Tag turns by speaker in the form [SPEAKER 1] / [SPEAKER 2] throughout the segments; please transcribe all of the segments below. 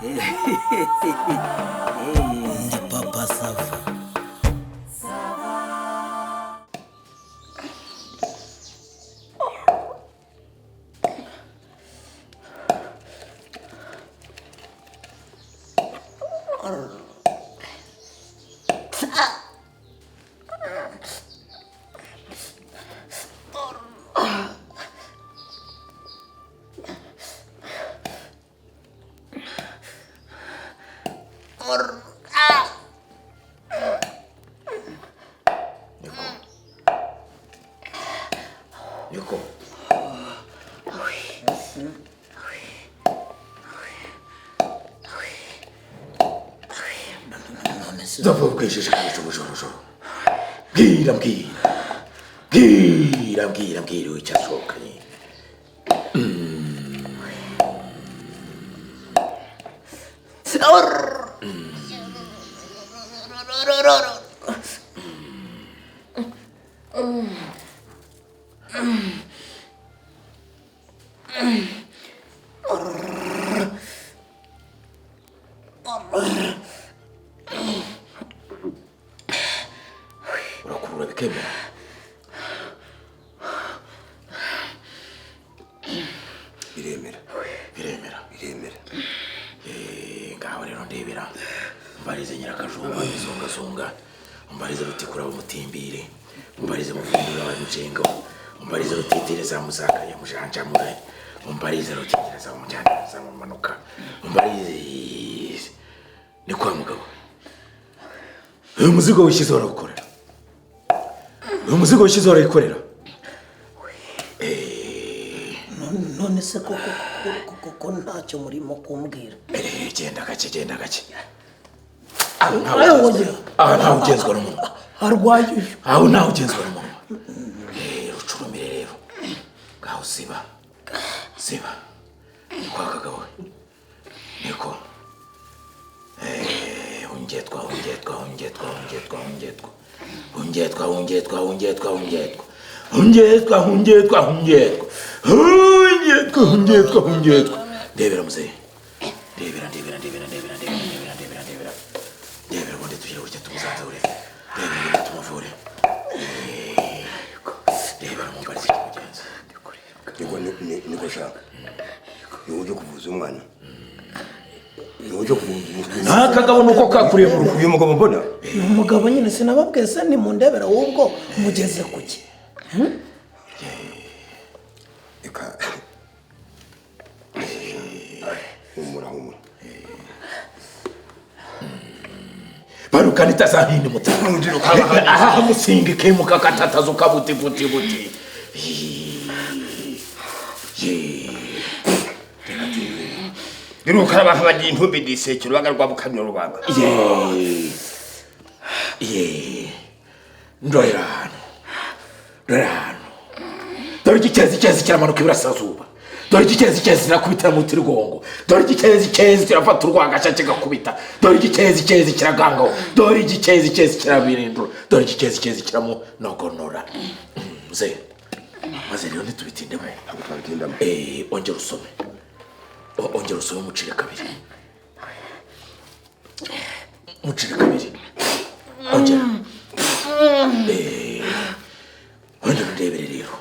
[SPEAKER 1] Ndi Papa Sava.
[SPEAKER 2] Niko. Ndavuga bwishishikaje ubujorojoro. Bwira, mbwira. Bwira, mbwira, mbwira icyashokanye. Urakurura bikemera.
[SPEAKER 3] Biremera.
[SPEAKER 2] Biremera.
[SPEAKER 3] Biremera.
[SPEAKER 2] Ngaho rero ndebera. Mbarize Nyirakajumba izongazonga. Mbarize Rutikura umutimbire. Mbarize Muvundura wa Mujengo. Mbarize Rutitire za Muzaka ya Mujanjamure. Mbarize Rutitire za Mujanja za Mumanuka. Mbarize ni kwa mugabo. Uyu muzigo wishyize warawukorera. Uyu muzigo wishyize warayikorera.
[SPEAKER 1] None se koko koko ntacyo murimo kumbwira?
[SPEAKER 2] Genda gake, genda gake. Aha ntawe ugenzwa n'umunwa.
[SPEAKER 1] Arwaye uyu.
[SPEAKER 2] Aho ntawe ugenzwa n'umunwa. Rucurumire rero. Ngaho siba. Siba. Ni kwa kagabo. Niko. Ungetwa, ungetwa, ungetwa, ungetwa, ungetwa. Ungetwa, ungetwa, ungetwa, ungetwa. Ungetwa, ungetwa, ungetwa. Ungetwa, ungetwa, ungetwa. Ndebera muzehe. Ndebera, ndebera, ndebera, ndebera, ndebera, ndebera, ndebera, ndebera. Ndebera ubundi tugire gutya tumuzanzure. Ndebera ubundi tumuvure. Ndebera mumbarize ikimugenza.
[SPEAKER 3] Niko niko shaka. Ni uburyo kuvuza umwana. Ni uburyo kuvuza umwana.
[SPEAKER 2] Nta kagabo nuko kakuriye mu rugo.
[SPEAKER 3] Uyu mugabo mbona?
[SPEAKER 1] Ni umugabo nyine, sinababwiye se nimundebera ahubwo mugeze kuki?
[SPEAKER 3] Eka. Humura, humura.
[SPEAKER 2] Barukana itazahini mutaka. Aha musinga kemuka katatazo kabuti buti buti.
[SPEAKER 3] Rero abantu bagiye intumbi disekero bagarwa bukamyo rubanga.
[SPEAKER 2] Ye. Ndorera hano. Ndorera hano. Dore igikezi cyezi kiramanuka iburasirazuba. Dore igikezi cyezi kirakubita mu tirigongo. Dore igikezi cyezi kirafata urwagasha kigakubita. Dore igikezi cyezi kiragangaho. Dore igikezi cyezi kirabirindura. Dore igikezi cyezi kiramunogonora. Mzee. Maze rero ntitubitindemo.
[SPEAKER 3] Ntabwo twabitindamo.
[SPEAKER 2] Ongera usome. Ongera usome mucire kabiri. Mucire kabiri. Ongera. Ongera ndebere rero.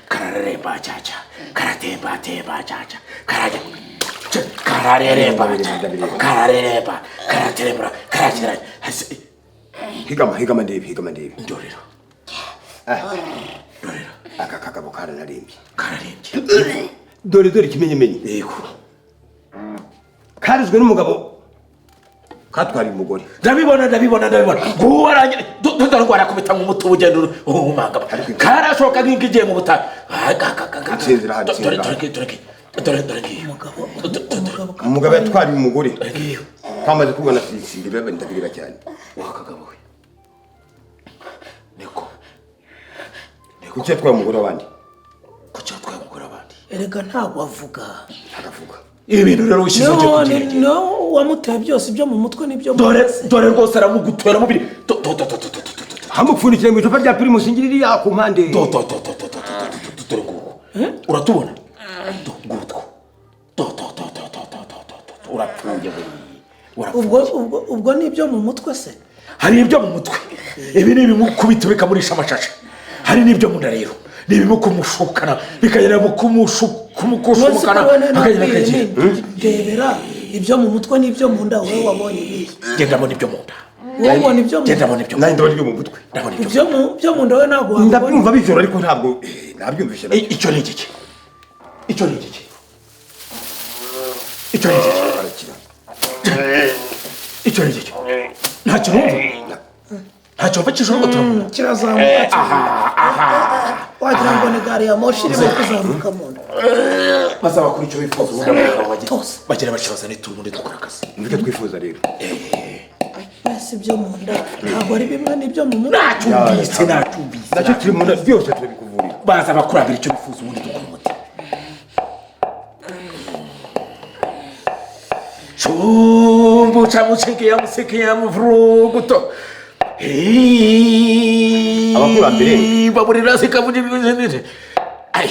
[SPEAKER 2] Kararemba caca. Karatemba temba caca. Karaja. Kararemba. Kararemba. Karaterembra. Karakira.
[SPEAKER 3] Higama, higama ndebe, higama ndebe.
[SPEAKER 2] Ndorera. Ndorera.
[SPEAKER 3] Aka kagabo karanarembye.
[SPEAKER 2] Kararembye.
[SPEAKER 3] Dore dore ikimenyimenyi.
[SPEAKER 2] Yego.
[SPEAKER 3] Karizwe n'umugabo katwari umugore.
[SPEAKER 2] Ndabibona, ndabibona, ndabibona. Guwaranye dore ngo arakubita nk'umuti ubugendo uhumanga. Karashoka nk'ingiye mu butaka.
[SPEAKER 3] Nsinzira hano,
[SPEAKER 2] Dore
[SPEAKER 3] nsinzira.
[SPEAKER 2] dore dore dore dore ngiyo.
[SPEAKER 3] Umugabo yatwariye umugore. Kamaze kubona sinzi ndabireba cyane.
[SPEAKER 2] Wa kagabo we. Niko.
[SPEAKER 3] Kuki yatwaye umugore w'abandi?
[SPEAKER 2] Kuki yatwaye umugore w'abandi?
[SPEAKER 1] Erega ntabwo avuga.
[SPEAKER 3] Ntabwo.
[SPEAKER 2] Ibi bintu rero wishyize ujye kugira.
[SPEAKER 1] No, wamuteye byose ibyo mu mutwe n'ibyo.
[SPEAKER 2] Dore dore rwose aramugutwera mubiri. Do do do do do do.
[SPEAKER 3] Hamupfundikire mu icupa rya Primus ngiriri ya ku mpande.
[SPEAKER 2] Do do do do do do do dore nguko. Uratubona? Do ngutwo. Do do do do do do do do. Urapfuye we. Urapfuye.
[SPEAKER 1] Ubwo ni ibyo mu mutwe se?
[SPEAKER 2] Hari ibyo mu mutwe, ibi ni ibimukubita bikamurisha amashashi. Hari n'ibyo mu nda rero, ni ibimukumushukana bikagera mu kumukushukana akagenda akagira.
[SPEAKER 1] Ndebera ibyo mu mutwe n'ibyo mu nda, wowe wabonye ibihe?
[SPEAKER 2] Genda mbona ibyo mu nda.
[SPEAKER 1] Wowe ubona ibyo mu
[SPEAKER 2] Genda
[SPEAKER 1] nda?
[SPEAKER 2] mbona ibyo mu
[SPEAKER 3] Nanjye
[SPEAKER 2] nda.
[SPEAKER 3] ndabona ibyo mu mutwe.
[SPEAKER 2] Ndabona ibyo.
[SPEAKER 1] Ibyo mu nda we ntabwo wabibona.
[SPEAKER 3] Ndabyumva bijoro ariko ntabwo nabyumvise.
[SPEAKER 2] Icyo ni igiki? Icyo ni igiki? Icyo ni igiki?
[SPEAKER 3] Arakira.
[SPEAKER 2] Icyo ni igiki? Ntacyo numva, ntacyo wumva kijoro ngo turamubona.
[SPEAKER 1] Kirazamuka wagira ngo ni gari ya moshi irimo kuzamuka mu nda.
[SPEAKER 2] Bazabakora icyo bifuza, ubundi abagabo
[SPEAKER 1] Tose.
[SPEAKER 2] bagira bakibaza n'ubundi dukora akazi.
[SPEAKER 3] Nibyo twifuza rero.
[SPEAKER 1] Mbese ibyo mu nda ntabwo ari bimwe n'ibyo mu mutwe?
[SPEAKER 2] Nacyumvise, nacyumvise.
[SPEAKER 3] Nacyo kiri mu nda, byose turabikuvurira.
[SPEAKER 2] Baza bakurambira icyo bifuza, ubundi dukora umuti. Chumbu cha musiki ya musiki ya mvuruguto.
[SPEAKER 3] Abakurambere.
[SPEAKER 2] Baburira sikavuga ibintu. Ai.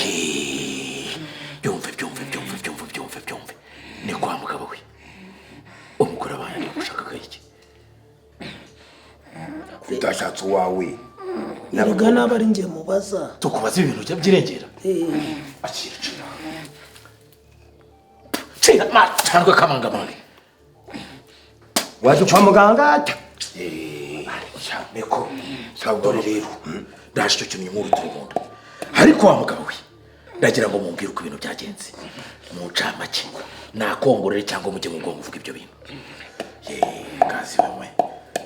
[SPEAKER 2] Byumve, byumve, byumve, byumve, byumve, byumve. Ni kwa mugabo we. Umugore abana gushaka iki?
[SPEAKER 3] Utashatse uwawe.
[SPEAKER 1] Erega naba ari njye mubaza.
[SPEAKER 2] Tukubaza ibintu bya byirengera. Akira cira. Cira ma cyangwa kamangamange.
[SPEAKER 3] Waje kwa muganga.
[SPEAKER 2] Niko. Dore rero ndaje icyo kintu nkuru turi mu nda. Ariko wa mugabo we, ndagira ngo mumbwire uko ibintu byagenze mu ncamake, nakongorere cyangwa mujye mu bwonko uvuga ibyo bintu. Ye ngazi wowe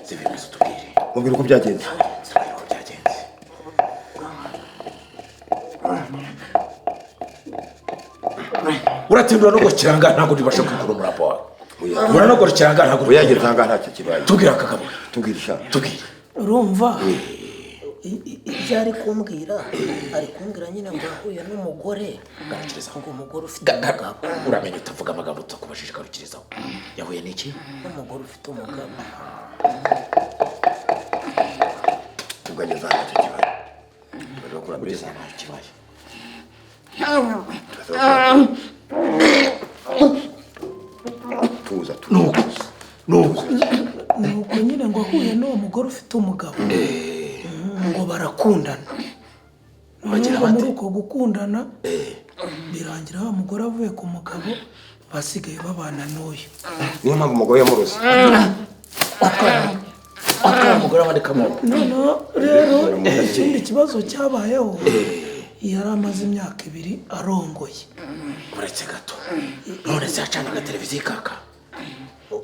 [SPEAKER 2] zibimeze, utubwire.
[SPEAKER 3] Mubwire uko byagenze.
[SPEAKER 2] Tubwire uko byagenze. Uratindura no gukiranga, ntabwo ntibasha kwikura umurambo wawe. Uranogora ikiranga, ntabwo
[SPEAKER 3] Uyageze aha ngaha ntacyo kibaye.
[SPEAKER 2] Tubwire akagabo.
[SPEAKER 3] Tubwire sha.
[SPEAKER 2] Tubwire.
[SPEAKER 1] Urumva ibyo ari kumbwira, ari kumbwira nyine ngo yahuye n'umugore.
[SPEAKER 2] Garukirizaho.
[SPEAKER 1] Ngo umugore ufite umugabo.
[SPEAKER 2] Uramenye utavuga amagambo tutakubajije, garukirizaho. Yahuye n'iki?
[SPEAKER 1] N'umugore ufite umugabo.
[SPEAKER 3] Tugageze aha ntacyo kibaye. Turakurambira.
[SPEAKER 2] Ugeze aha ntacyo kibaye.
[SPEAKER 3] Tuza tuza.
[SPEAKER 2] Nuko nuko
[SPEAKER 1] Nuko nyine ngo ahuye n'uwo mugore ufite umugabo, ngo barakundana.
[SPEAKER 2] Bagira
[SPEAKER 1] Ngo
[SPEAKER 2] bate?
[SPEAKER 1] muri uko gukundana birangira wa mugore avuye ku mugabo, basigaye babana n'uyu.
[SPEAKER 3] Niyo mpamvu umugabo yamurose.
[SPEAKER 2] Atwara umugore abandi kamoko.
[SPEAKER 1] Noneho rero ikindi kibazo cyabayeho, yari amaze imyaka 2 arongoye.
[SPEAKER 2] Uretse gato, none se yacanaga televiziyo ikaka?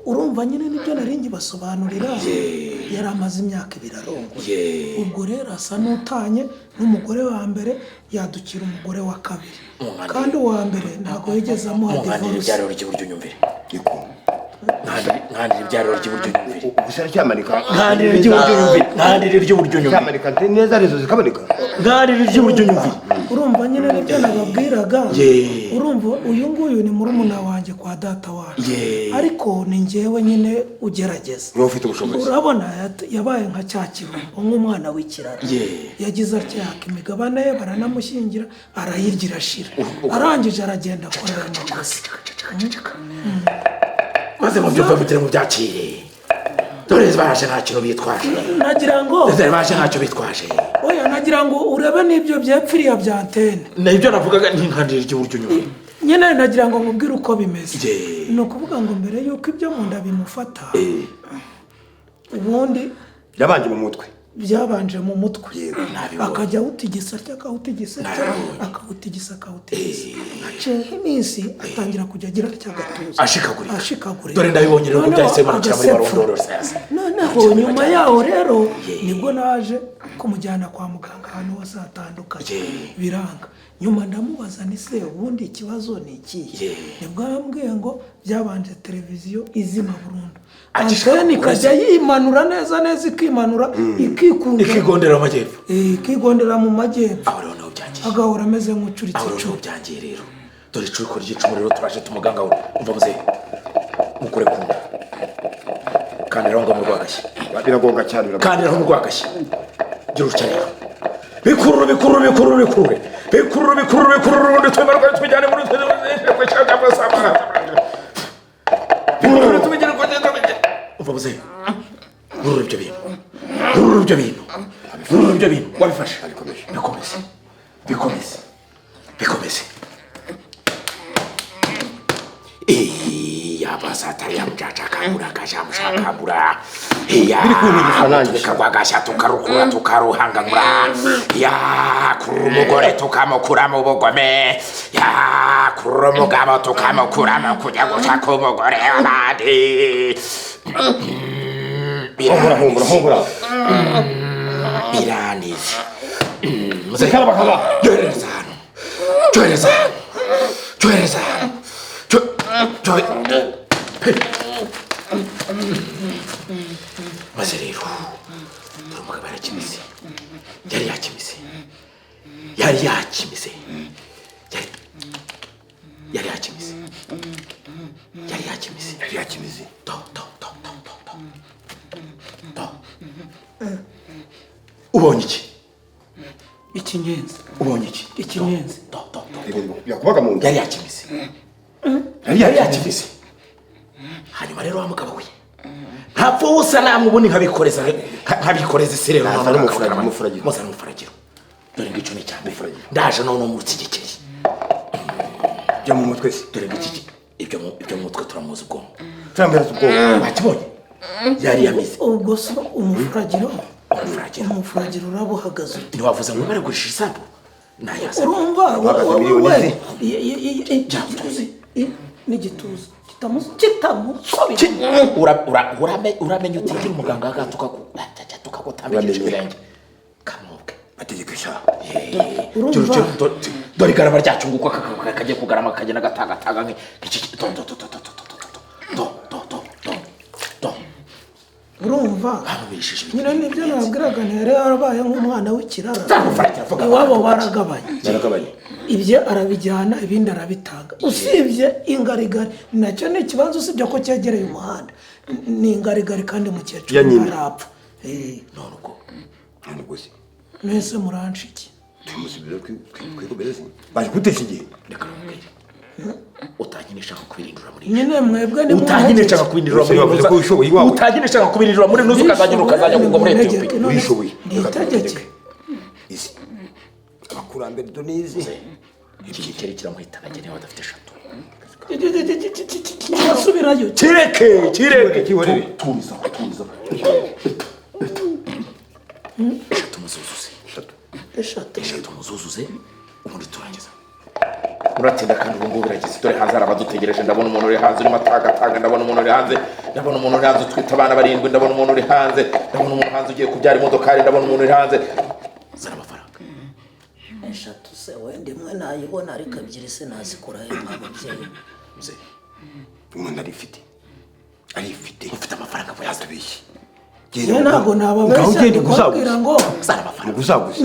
[SPEAKER 1] Urumva nyine nibyo nari ngibasobanurira, yari amaze imyaka 2 arongoye. Ubwo rero asa n'utanye n'umugore wa mbere, yadukira umugore wa kabiri. Kandi uwa mbere ntabwo yigeze amuha
[SPEAKER 2] Munganire
[SPEAKER 1] divorce.
[SPEAKER 2] ibyariro ry'iburyo unyumvire.
[SPEAKER 3] Niko.
[SPEAKER 2] Nkandire ibyariro ry'iburyo unyumvire.
[SPEAKER 3] Gusa aracyamanika.
[SPEAKER 2] Nkandire iry'iburyo unyumvire. Nkandire iry'iburyo unyumvire.
[SPEAKER 3] Aracyamanika neza, rezo zikaboneka.
[SPEAKER 2] Nkandire iry'iburyo unyumvire.
[SPEAKER 1] Urumva nyine nibyo nababwiraga. Urumva uyu nguyu ni murumuna wanjye kwa data wacu. Ariko ni njyewe nyine ugerageza.
[SPEAKER 3] Niba ufite ubushobozi.
[SPEAKER 1] Urabona yabaye nka cya kirumbo, nk'umwana w'ikirara. Yagize atya yaka imigabane ye, baranamushyingira, arayirya irashira. Arangije aragenda akorera amakosa.
[SPEAKER 2] Maze mubyumve mugire mubyakire. Dore baje nta kintu bitwaje.
[SPEAKER 1] Nagira ngo
[SPEAKER 2] Dore baje ntacyo bitwaje.
[SPEAKER 1] Oya, nagira ngo urebe n'ibyo byepfiriya bya antene.
[SPEAKER 2] Nibyo navugaga, ntinkandire ry'iburyo unyumvire.
[SPEAKER 1] Nyine nagira ngo nkubwire uko bimeze. Ni ukuvuga ngo mbere y'uko ibyo mu nda bimufata, ubundi
[SPEAKER 3] Yabanje mu mutwe.
[SPEAKER 1] Byabanje mu mutwe.
[SPEAKER 2] Nabibonye.
[SPEAKER 1] Akajya awutigisa atya, akawutigisa atya, akawutigisa, akawutigisa. Haciyeho iminsi atangira kujya agira atya agatuza.
[SPEAKER 2] Ashikagurika.
[SPEAKER 1] Ashikagurika.
[SPEAKER 2] Dore ndabibonye rero ko
[SPEAKER 1] Noneho
[SPEAKER 2] byahise bimanukira muri
[SPEAKER 1] agasepfura.
[SPEAKER 2] barondoro sasa.
[SPEAKER 1] Noneho nyuma yaho rero nibwo naje kumujyana kwa muganga ahantu hose hatandukanye, biranga. Nyuma ndamubaza ni se ubundi ikibazo ni ikihe? Nibwo yambwiye ngo byabanje televiziyo izima burundu, antene ikajya yimanura neza neza, ikimanura, ikikunda,
[SPEAKER 2] ikigondera mu majyepfo.
[SPEAKER 1] Ikigondera mu majyepfo.
[SPEAKER 2] Aho rero niho byangiye.
[SPEAKER 1] Agahora ameze nk'ucuritse
[SPEAKER 2] Aho rero niho
[SPEAKER 1] icumu.
[SPEAKER 2] byangiye rero. Dore icuko ry'icumu rero, turaje tumuganga we. Umva muzehe, mukure ku nda. Kandiraho ngo mu rwagashyi.
[SPEAKER 3] Biragonga cyane, biragonga.
[SPEAKER 2] Kandiraho mu rwagashyi. Gira utya rero. Bikurure, bikurure, bikurure, bikurure. Bikurure, bikurure, bikurure, ubundi tubimanuke tubijyane muri. Umva buze, rurura ibyo bintu, rurura ibyo bintu, rurura ibyo bintu. Wabifashe? Bikomeze, bikomeze, bikomeze. Yabasatariyamucacakambura kashamushakambura tukarukura tukaruhangangura yakurura umugore tukamukuramo ubugome, yakurura umugabo tukamukuramo kujya gushaka umugore w'abandi. Biranize. Cyohereza hano, cyohereza hano, cyohereza hano. Maze rero dore umugabo yarakimize, yari yakimize, yari yakimize, yari yakimize, yari yakimize,
[SPEAKER 3] yari yakimize.
[SPEAKER 2] Do do do do do do. Ubonye iki?
[SPEAKER 1] Ikinyenzi.
[SPEAKER 2] Ubonye iki?
[SPEAKER 1] Ikinyenzi.
[SPEAKER 2] Do do do.
[SPEAKER 3] Yakubaga mu nda.
[SPEAKER 2] Yari yakimize, yari yakimize. Hanyuma rero wa mugabo we ntapfa usa namubona nkabikoreza, nkabikoreza isirero. Muzana umufuragiro. Dore ngico ni cyane ndaje none umutsigikeye
[SPEAKER 3] byo mu mutwe se.
[SPEAKER 2] Dore ngiki ibyo mu mutwe turamuzi ubwonko,
[SPEAKER 3] turambaza ubwonko.
[SPEAKER 2] Wakibonye? Yari yamize.
[SPEAKER 1] Ubwo se umufuragiro, umufuragiro urabuhagaze ute?
[SPEAKER 2] Ntiwavuze ngo barigurisha isambu? Nayaza.
[SPEAKER 1] Urumva n'igituza
[SPEAKER 2] uramenya utigira umuganga tukagutambikisha ibirenge kamubwe
[SPEAKER 3] ategekesha.
[SPEAKER 2] Dore igarama ryacu nguko kagiye kugarama kagenda gatagataga nk'iki. Do do do do do do do do do do.
[SPEAKER 1] Urumva nyine nibyo nabwiraga, ntiyari yarabaye nk'umwana w'ikirara. Iwabo baragabanye, ibyo arabijyana ibindi arabitanga. Usibye ingarigari nacyo ni ikibanza, usibye ko cyegereye umuhanda ni ingarigari kandi mukecuru arapfa.
[SPEAKER 2] None ubwo
[SPEAKER 3] none ubwo se
[SPEAKER 1] mwese muranshiki
[SPEAKER 3] tumusubira kwikomereza baje gutesha igihe.
[SPEAKER 2] Reka namubwire utangiye kubirindura muri
[SPEAKER 1] nyine mwebwe ni
[SPEAKER 2] utangiye nshaka kubirindura muri utangiye nshaka kubirindura muri nuzu kazajya ukazajya kugwa muri Ethiopia.
[SPEAKER 3] Urishoboye
[SPEAKER 1] nitegeke
[SPEAKER 3] isi abakurambere donizi
[SPEAKER 2] iki gikeri kiramuhitana niba adafite eshatu.
[SPEAKER 1] Kirasubirayo.
[SPEAKER 2] Kireke, kireke, tuza, tuza. Eshatu muzuzuze, eshatu muzuzuze ubundi turangiza. Muratinda kandi ubu ngubu birageze. Dore hanze hari abadutegereje. Ndabona umuntu uri hanze urimo atagatanga, ndabona umuntu uri hanze, ndabona umuntu uri hanze utwite abana barindwi, ndabona umuntu uri hanze, ndabona umuntu hanze ugiye kubyara imodokari, ndabona umuntu uri hanze. Zana amafaranga.
[SPEAKER 4] Eshatu se wenda imwe nayibona ariko ebyiri se nazikurayo nk'ababyeyi.
[SPEAKER 2] Mzee,
[SPEAKER 3] umuntu arifite, arifite.
[SPEAKER 2] Ufite amafaranga ngo yazabeshye.
[SPEAKER 1] Njye ntabwo nababeshya, ndikubwira ngo
[SPEAKER 2] zana amafaranga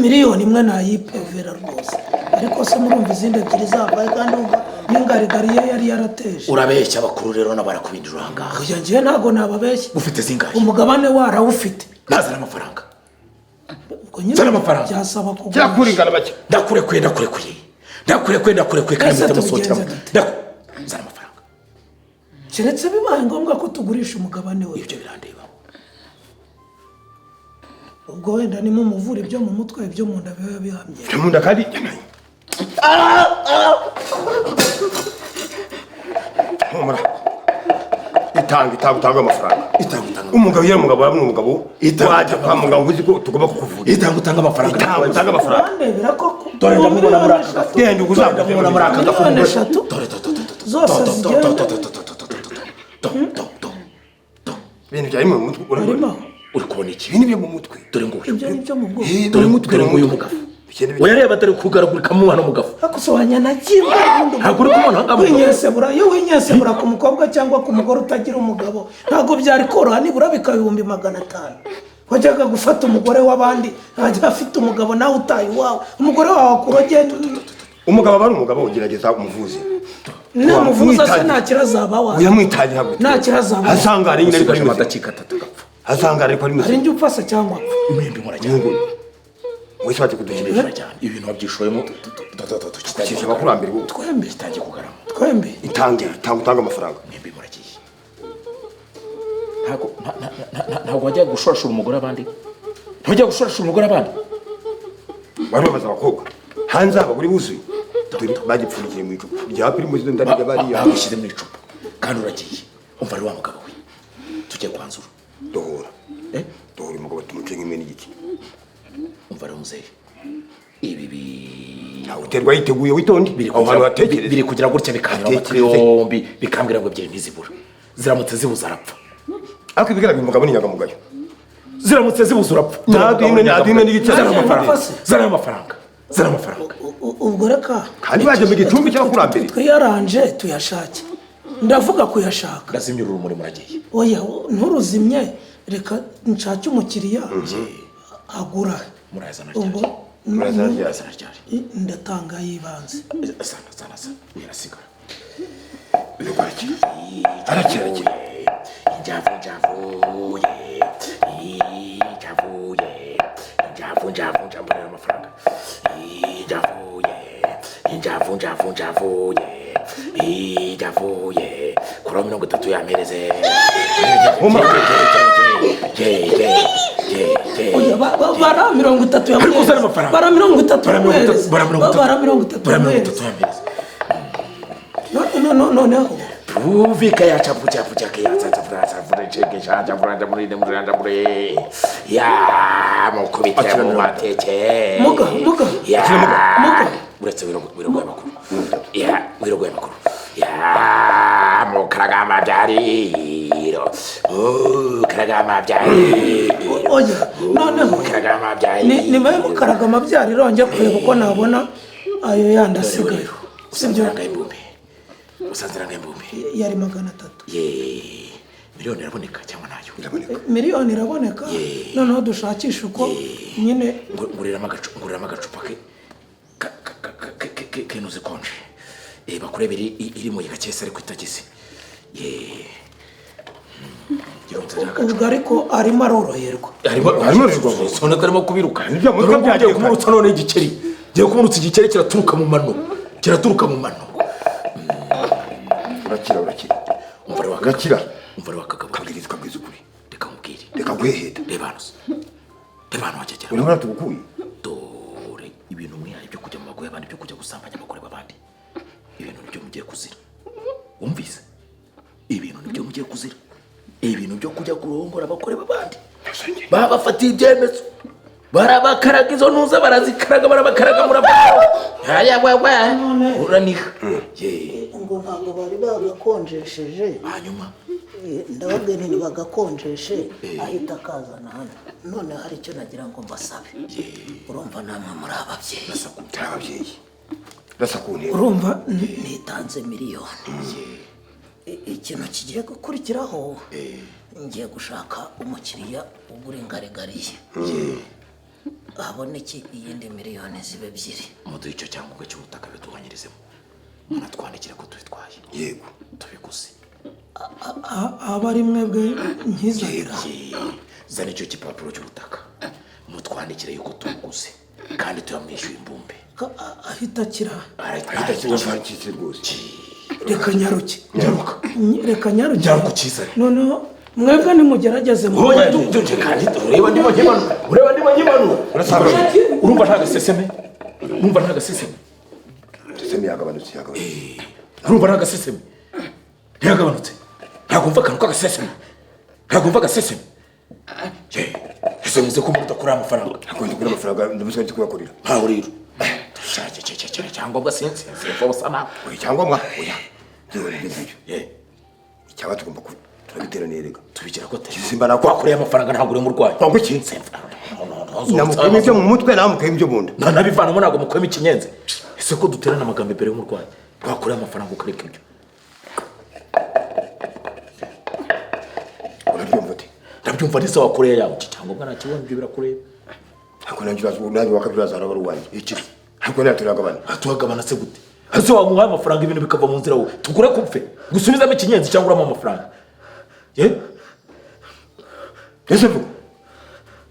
[SPEAKER 1] miliyoni imwe nayipevera rwose. Ariko se murumva izindi ebyiri zavaye kandi umva n'ingarigari ye yari yarateje.
[SPEAKER 2] Urabeshya abakuru rero n'abarakubindira ahangaha.
[SPEAKER 1] Oya njye ntabwo nababeshya.
[SPEAKER 2] Ufite zingahe?
[SPEAKER 1] Umugabane warawufite.
[SPEAKER 2] Nazana amafaranga.
[SPEAKER 1] Ubwo nyine
[SPEAKER 2] amafaranga.
[SPEAKER 1] Byasaba kugurisha.
[SPEAKER 3] Cyakuringana bake.
[SPEAKER 2] Ndakurekuye, ndakurekuye. Ndakurekuye, ndakurekuye kandi mutamusohokera. Zana amafaranga.
[SPEAKER 1] Keretse bibaye ngombwa ko tugurisha umugabane we.
[SPEAKER 2] Ibyo birandeba.
[SPEAKER 1] Ubwo wenda ni mumuvura ibyo mu mutwe, ibyo mu nda biba bihamye.
[SPEAKER 3] Mu nda kandi humura. Itanga, itanga, utanga amafaranga.
[SPEAKER 2] Itanga, utanga.
[SPEAKER 3] Umugabo yari umugabo yari umugabo. Itanga kwa muganga uzi ko tugomba kukuvura.
[SPEAKER 2] Itanga, utanga amafaranga.
[SPEAKER 3] Itanga, utanga amafaranga.
[SPEAKER 1] Ndebera koko.
[SPEAKER 2] Dore ndamubona muri aka gafu.
[SPEAKER 3] Genda uguzaguze.
[SPEAKER 2] Ndamubona muri aka gafu.
[SPEAKER 1] Miliyoni eshatu.
[SPEAKER 2] Dore do do do do.
[SPEAKER 1] Zose zigenda.
[SPEAKER 2] Do do do do do do do do do.
[SPEAKER 3] Ibintu byari mu mutwe
[SPEAKER 1] urimo.
[SPEAKER 2] Uri kubona iki?
[SPEAKER 3] Ibintu byo mu mutwe.
[SPEAKER 2] Dore nguyu.
[SPEAKER 1] Ibyo ni byo mu bwonko.
[SPEAKER 2] Dore mutwe, dore nguyu mugafu. Uyareba dore kugaragurika mu hano mugafu.
[SPEAKER 1] Akusubanya na kimwe.
[SPEAKER 2] Ntabwo uri kubona ahangaha mugafu.
[SPEAKER 1] Winyesebura, iyo winyesebura ku mukobwa cyangwa ku mugore utagira umugabo ntabwo byari koroha, nibura bikaba 500,000. Wajyaga gufata umugore w'abandi ntajya afite umugabo nawe utaye iwawe. Umugore wawe akurogeye.
[SPEAKER 3] Umugabo aba ari umugabo, ugerageza umuvuze.
[SPEAKER 1] Namuvuza se nta kirazaba wawe.
[SPEAKER 3] Uyamwitaye ntabwo.
[SPEAKER 1] Nta kirazaba.
[SPEAKER 3] Asanga ari nyine ariko ari
[SPEAKER 2] amadakika 3 agapfa.
[SPEAKER 3] Asanga ariko ari
[SPEAKER 1] muzima. Ari njye upfa se cyangwa apfa?
[SPEAKER 2] Mwembi murajyana.
[SPEAKER 3] Wese waje kudukinisha
[SPEAKER 2] cyane. Ibintu wabyishoyemo
[SPEAKER 3] tukinisha abakurambere bo.
[SPEAKER 1] Twembi
[SPEAKER 2] kitangiye kugarama.
[SPEAKER 1] Twembi
[SPEAKER 3] itange, itanga, utanga amafaranga.
[SPEAKER 2] Mwembi muragiye. Ntabwo wajya gushorashora umugore abandi, ntujya gushorashora umugore abandi.
[SPEAKER 3] Wari wabaza abakobwa hanze abagore buzuye, dore bagipfundikiye mu icupa rya Primus, ndarya bariya.
[SPEAKER 2] Bagushyize mu icupa kandi uragiye. Umva ari wa mugabo we, tujye kwanzura.
[SPEAKER 3] Dohora.
[SPEAKER 2] Eh?
[SPEAKER 3] Dohora umugabo tumuce nk'imwe n'igice.
[SPEAKER 2] Umva rero muzehe, ibi bi
[SPEAKER 3] Ntawe uterwa yiteguye, witonde.
[SPEAKER 2] Biri
[SPEAKER 3] Aho hantu
[SPEAKER 2] kugira,
[SPEAKER 3] hatekereza.
[SPEAKER 2] biri kugira gutya bikanyura amatwi
[SPEAKER 3] Hatekereze.
[SPEAKER 2] yombi, bikambwira ngo ebyiri ntizibura. Ziramutse zibuze arapfa.
[SPEAKER 3] Ariko ibigaragara umugabo ni inyangamugayo.
[SPEAKER 2] Ziramutse zibuze urapfa.
[SPEAKER 3] Nta dime n'igice.
[SPEAKER 2] Zana amafaranga.
[SPEAKER 1] Nafase.
[SPEAKER 2] Zana amafaranga, zana amafaranga.
[SPEAKER 1] Ubwo reka
[SPEAKER 3] Kandi baje mu gicumbi cy'abakurambere.
[SPEAKER 1] Twiyaranje tuyashake, ndavuga kuyashaka.
[SPEAKER 2] Ndazimya urumuri, muragiye.
[SPEAKER 1] Oya, nturuzimye, reka nshake umukiriya agura.
[SPEAKER 2] Murayazana
[SPEAKER 1] Ubwo
[SPEAKER 2] ryari?
[SPEAKER 3] Murazana ryari?
[SPEAKER 2] Murayazana ryari?
[SPEAKER 1] Ndatanga yibanze.
[SPEAKER 2] Zana, zana, zana, uyarasigara.
[SPEAKER 3] Arakira, arakira, arakira.
[SPEAKER 2] Injavu njavuye, injavuye, injavu njavu njambonera amafaranga, injavuye, injavu njavu njavuye, injavuye kuri 30 yampereze.
[SPEAKER 1] Oya, bara 30
[SPEAKER 2] Ariko
[SPEAKER 1] yamuhereza.
[SPEAKER 2] uzana amafaranga.
[SPEAKER 1] Bara 30
[SPEAKER 2] Bara 30.
[SPEAKER 1] yamuhereza.
[SPEAKER 2] Bara 30.
[SPEAKER 1] Bara 30
[SPEAKER 2] Bara mirongo
[SPEAKER 1] yamuhereza.
[SPEAKER 2] itatu yampereze.
[SPEAKER 1] Noneho
[SPEAKER 2] Puvika ya chapu chapu chake ya chapu chapu cheke cha chapu chapu chapu chapu ya mukubite mu mateke.
[SPEAKER 1] Muga, muga.
[SPEAKER 2] Ya.
[SPEAKER 1] Muga.
[SPEAKER 2] Uretse wirogoye amakuru ya, wirogoye amakuru ya mukaragama byariro, karagama byariro.
[SPEAKER 1] Oya, noneho
[SPEAKER 2] Karagama byariro.
[SPEAKER 1] Nyuma yo mukaraga amabyariro njya kureba uko nabona ayo yandi asigaye, sibyo?
[SPEAKER 2] Usanziranga imbumbe, usanziranga imbumbe.
[SPEAKER 1] Yari 300.
[SPEAKER 2] Ye, miliyoni iraboneka cyangwa ntayo?
[SPEAKER 3] Iraboneka.
[SPEAKER 1] Miliyoni iraboneka, noneho dushakishe uko nyine.
[SPEAKER 2] Nguriramo agacupa ke kenuze konje. Bakurebera iri mu gakese ariko itagize. Ye.
[SPEAKER 1] Ubwo ariko arimo aroroherwa.
[SPEAKER 2] Arimo
[SPEAKER 3] Arimo aroroherwa.
[SPEAKER 2] Sona arimo kubiruka.
[SPEAKER 3] Nibyo, mutwe
[SPEAKER 2] Dore ubu
[SPEAKER 3] byagiye
[SPEAKER 2] ngiye kumurutsa none igikeri. Ngiye kumurutsa igikeri kiraturuka mu mano. Kiraturuka mu mano.
[SPEAKER 3] Urakira, urakira.
[SPEAKER 2] Umva rero
[SPEAKER 3] Urakira.
[SPEAKER 2] Umva rero akagabo.
[SPEAKER 3] Kabwiriza, kabwiza ukuri.
[SPEAKER 2] Reka nkubwire.
[SPEAKER 3] Reka guheheta.
[SPEAKER 2] Reba hano se. Reba hano wagegera.
[SPEAKER 3] Urabona tugukuye.
[SPEAKER 2] Dore ibintu mwihaye byo kujya mu mago y'abandi, byo kujya gusambanya abagore b'abandi, ibintu nibyo mugiye kuzira. Wumvise? Ibintu nibyo mugiye kuzira, ibintu byo kujya kurongora abagore b'abandi. Babafatiye ibyemezo, barabakaraga izo ntuza, barazikaraga, barabakaraga, murabakaraga, aya wewe uraniha ye.
[SPEAKER 4] Ngo ntabwo bari bagakonjesheje.
[SPEAKER 2] Hanyuma?
[SPEAKER 4] Ndababwira nti bagakonjeshe, ahita akazana hano. None hari icyo nagira ngo mbasabe. Urumva namwe muri ababyeyi.
[SPEAKER 3] Turi ababyeyi, rasa ku ntego.
[SPEAKER 1] Urumva
[SPEAKER 4] Nitanze miliyoni. Ikintu kigiye gukurikiraho, ngiye gushaka umukiriya ugura ingarigariye, haboneke iyindi miliyoni zibe 2.
[SPEAKER 2] Muduhe icyo cyangombwa cy'ubutaka bituganyirizemo, munatwandikire ko tubitwaye.
[SPEAKER 3] Yego.
[SPEAKER 2] Tubiguze.
[SPEAKER 1] Aba ari mwebwe nkizanira.
[SPEAKER 2] Zana icyo gipapuro cy'ubutaka, mutwandikire yuko tubuguze kandi tuyamwishyuye imbumbe.
[SPEAKER 1] Ahita akira.
[SPEAKER 3] Ahita akira rwose.
[SPEAKER 1] Reka nyaruke.
[SPEAKER 2] Nyaruka.
[SPEAKER 1] Reka nyaruke.
[SPEAKER 2] Nyaruka ukizane.
[SPEAKER 1] Noneho mwebwe nimugerageze
[SPEAKER 2] Hoya, kandi ureba ndimo nkimanura, ureba ndimo nkimanura. Urumva nta gaseseme? Urumva nta gaseseme?
[SPEAKER 3] Seseme yagabanutse, yagabanutse.
[SPEAKER 2] Urumva nta gaseseme? Ntiyagabanutse? Ntabwo mva akantu k'agaseseme, ntabwo mva agaseseme. Ye, ese muze ko umuntu udakura amafaranga?
[SPEAKER 3] Ntabwo ndikura amafaranga, ndamusiga ndi kuyakorera.
[SPEAKER 2] Ntawe rero cyangombwa sinzi sinzi busa nawe.
[SPEAKER 3] Oya, icyangombwa oya, yewe nibyo ngibyo.
[SPEAKER 2] Ye.
[SPEAKER 3] Icyaba tugomba ku turabiteraniye rega.
[SPEAKER 2] Tubigira gute?
[SPEAKER 3] Simba nakwa.
[SPEAKER 2] Wakoreye amafaranga, ntabwo uri umurwayi.
[SPEAKER 3] Ntabwo iki? Namukuyemo ibyo mu mutwe, namukuyemo ibyo mu nda.
[SPEAKER 2] Nanabivanamo, ntabwo mukuyemo ikinyenzi. Ese ko duterana amagambo imbere y'umurwayi? Wakoreye amafaranga ukareka ibyo.
[SPEAKER 3] Urabyumva ute?
[SPEAKER 2] Ndabyumva ndetse wakoreye yawe iki cyangombwa ntakibonye, ibyo birakureba.
[SPEAKER 3] Ariko nanjye uraza, nanjye wakabiraza araba ari uwanjye.
[SPEAKER 2] Iki?
[SPEAKER 3] Ariko nawe turagabana.
[SPEAKER 2] Tuhagabana se gute? Ese wamuhaye amafaranga ibintu bikava mu nzira, wowe tugure kupfe gusubizamo ikinyenzi cyangwa uramo amafaranga ye?
[SPEAKER 3] Ese mvuga.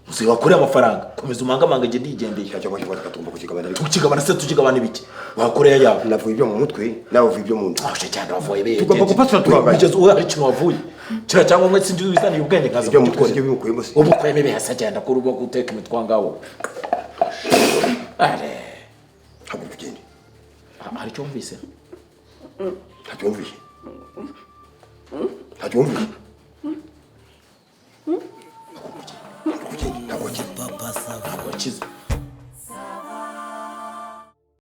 [SPEAKER 2] Muzehe wakoreye amafaranga, komeza umangamange, njye ndigendeye.
[SPEAKER 3] Cya cyangwa cyangwa tugomba kukigabana ariko.
[SPEAKER 2] Tukigabana se, tukigabana ibiki? Wakoreye ayawe.
[SPEAKER 3] Navuye ibyo mu mutwe, nawe uvuye ibyo mu nda.
[SPEAKER 2] Aho cyane wavuye be.
[SPEAKER 3] Tugomba gupasura tukagabana.
[SPEAKER 2] Ugeze uwo hari ikintu wavuye. Kiriya cyangombwa sinzi wizaniye ubwenge nkaza
[SPEAKER 3] Ibyo mu mutwe
[SPEAKER 2] kugikorera.
[SPEAKER 3] sibyo bimukuyemo se.
[SPEAKER 2] Ubu ukuyemo ibihasa, genda kuri ubwo guteka imitwa ngawo. Are.
[SPEAKER 3] Haguruka ugende.
[SPEAKER 2] Hari icyo wumvise?
[SPEAKER 3] Ntacyo wumvise, ntacyo wumvise. Haguruka ugende, ntabwo wakize.
[SPEAKER 4] Papa Sava.
[SPEAKER 2] Ntabwo wakize.